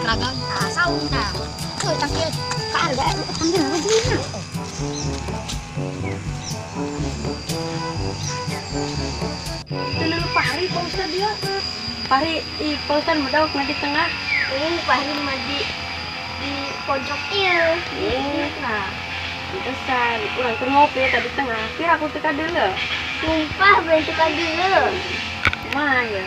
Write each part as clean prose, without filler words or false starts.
Ragam. Saung ta. Tuh tangkil. Kaarga tangkil rujina. Tenang pari Pak Ustad ya. Pari i Pak Ustad mah dauk di tengah. Pari mah di pojok ieu. Nah, pantesan urang keur ngopi eta di tengah. Kira aku teu kadeuleu. Sumpah belum teu kadeuleu. Kumaha ya?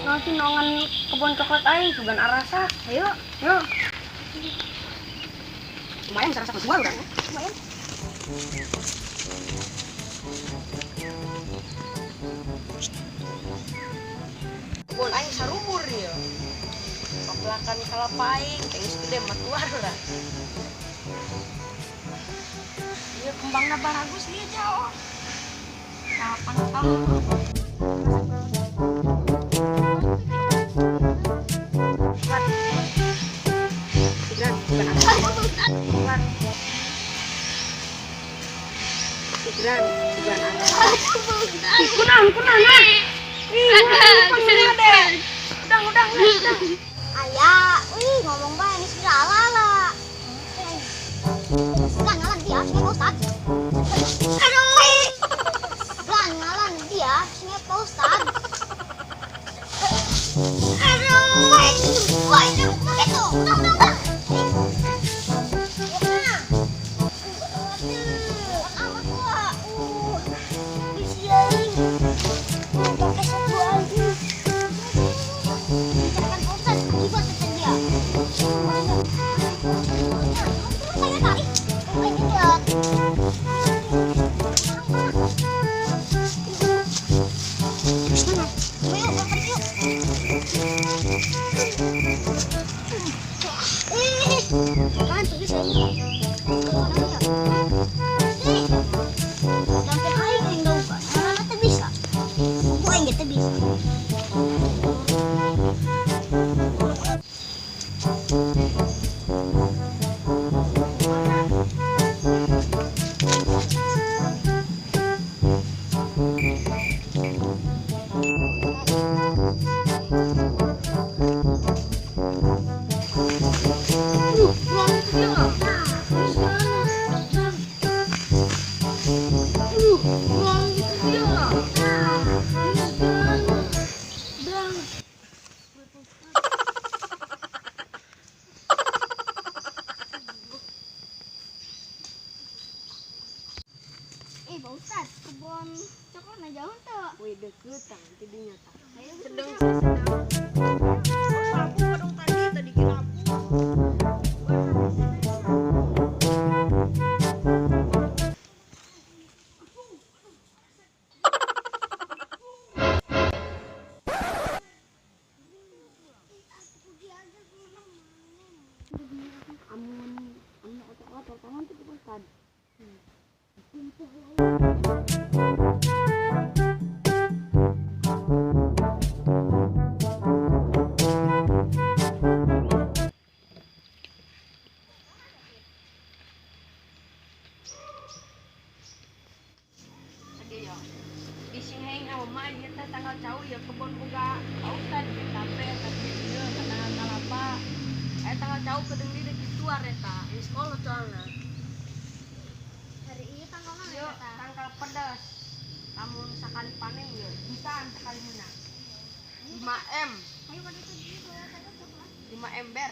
Nasi nongan kebun coklat aing sugan arasa. Ayo, yuk. Lumayan serasa semua udah. Lumayan. Kebun aing sarubur ya. Pepelakan kalapa aing kayak geus gede mah tuar lah. Ieu kembangna baragus ieu jauh. Kapan tahu. Kunang, kunang, udang, udang. Ayah, wih ngomong bae ini segala lah. Bukan ngalan dia, sini Pak Ustad. Aduh. Bukan ngalan dia, sini Pak Ustad. Aduh. Wah, ini begitu. Udang, udang, udang. Pak Ustad, kebun coklatnya jauh tuh. Wih, deket tang, tidinya tang. Sedang. Oh, sapu kadang tadi kira aku. Amun, amun coklat pertama tuh Pak Ustad. Cau kedeung di kitu eta. Geus kolot soalna. Hari ini tanggal mana Yo, ya, ta? Tangkal pedas. Lamun sakali panen ya, jutaan sekali menang. 5 M. Ayo pada itu dulu, 5 ember.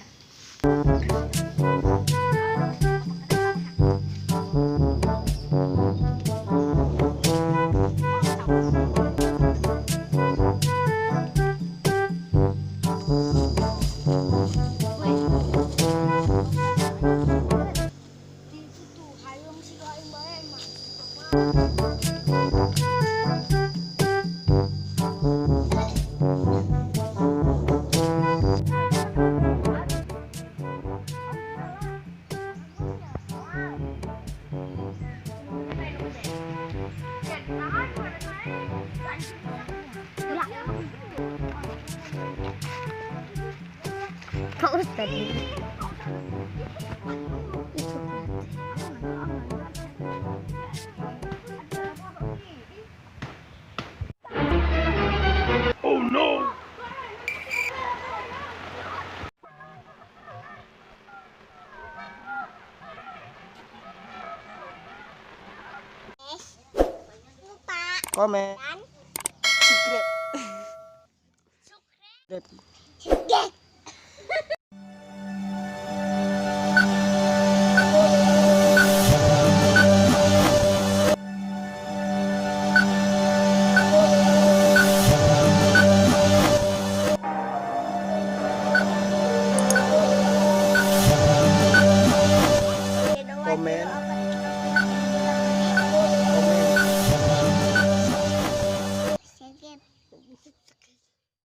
Pak Ustadz itu. Oh no! Lupa. Komen. Dan Subscribe. subscribe.